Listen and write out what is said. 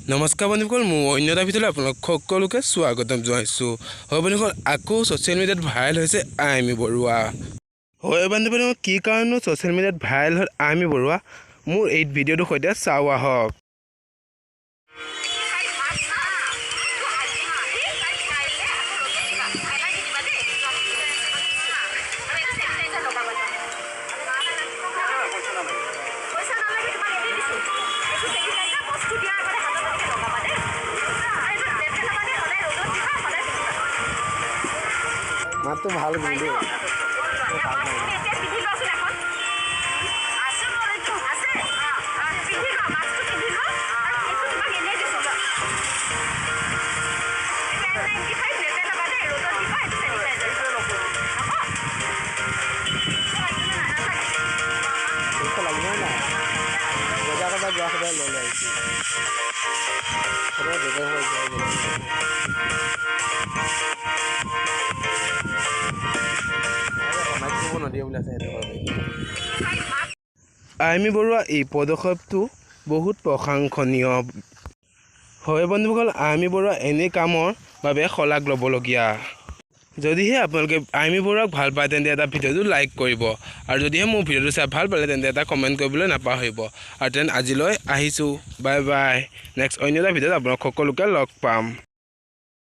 নমস্কাৰ বন্ধুসকল, মোৰ অন্য এটা ভিডিঅ'লৈ আপোনালোক সকলোকে স্বাগতম জনাইছোঁ। হয় বন্ধুসকল, আকৌ ছ'চিয়েল মিডিয়াত ভাইৰেল হৈছে আইমী বৰুৱা। হয় বন্ধুসকল, কি কাৰণত ছ'চিয়েল মিডিয়াত ভাইৰেল হ'ল আইমী বৰুৱা, মোৰ এই ভিডিঅ'টোৰ সৈতে চাওঁ আহক। পইচা নালাগে, তোমাক এনেই দিছোঁ। এইটো চেনিটাইজাৰ, বস্তু দিয়াৰ আগতে হাতত এনেকৈ লগাবা দেই। আৰু এইটো নেপেলাবা দেই, সদায় ৰ'দত দিবা, সদায় পিন্ধিবা। মাতটো ভাল কিন্তু দেই। তুমি এতিয়া পিন্ধি লোৱাচোন এখন। আছে মোৰ এইটো আছে। পিন্ধি লোৱা, মাস্কটো পিন্ধি লোৱা। আৰু এইটো তোমাক এনেই দিছোঁ, লোৱা। এইটো N95, নেপেলাবা দেই, ৰ'দত দিবা। এইটো চেনিটাইজাৰ হ'ব। নালাগে। পইচা লাগিব নাই। বজাৰ কৰিব যোৱা সদায় লৈ লৈ আহিছোঁ, সদায় বজাৰ কৰিব যোৱা গ'লে। মাইক কৰিব নিদিয়ে বুলি আছে, সেইটো কাৰণে। আইমী বৰুৱা এই পদক্ষেপটো বহুত প্ৰশংসনীয়। হয় বন্ধুসকল, আইমী বৰুৱা এনে কামৰ বাবে শলাগ ল'বলগীয়া। যদিহে আপোনালোকে আইমী বৰুৱাক ভাল পায়, তেন্তে এটা ভিডিঅ'টো লাইক কৰিব আৰু যদিহে মোৰ ভিডিঅ'টো চাই ভাল পালে, তেন্তে এটা কমেণ্ট কৰিবলৈ নাপাহৰিব। আৰু তেন্তে আজিলৈ আহিছোঁ, বাই বাই। নেক্সট অন্য এটা ভিডিঅ'ত আপোনালোক সকলোকে লগ পাম।